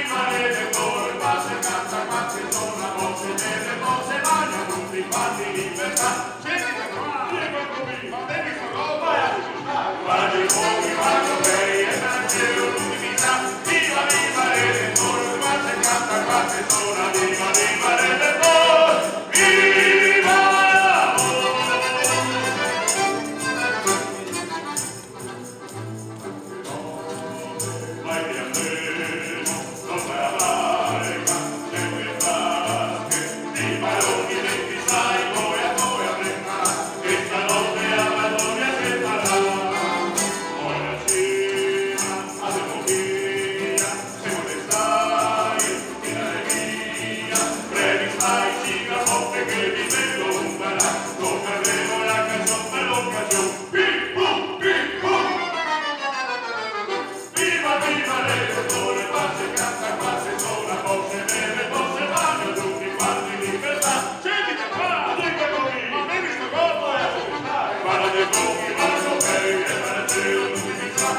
Viva Redentore, qua se canta, qua se suona, poi se beve, poi se mangia, tutti quanti in libertà. Sentite qua, vieni con me, ma bevi sto gol, vai a Guarda i fuochi, guarda lei, e Matteo tutti mi sa. Viva, viva Redentore, qua se canta, qua se suona, viva, viva Redentore, viva Vai che andremo, non vai a barca, sempre in tasche, di paroni 26, poi a poi a prendere, che stanotte a Badonia si farà. Poi la cena, andremo via, se vuoi stai, in allegria, previ stai, ciga, forte che vi vedo un barà, toccheremo la canzone per l'occasione, pi, pu, pi, pu. Viva, viva Redentore, qua se canta, qua se suona, poi se beve, poi se mangia, tutti quanti in libertà. Sentite qua, dica così, ma bevi sto colpo e a stare. Guarda dei pochi, guarda lei, e Matteo tutti mi sa.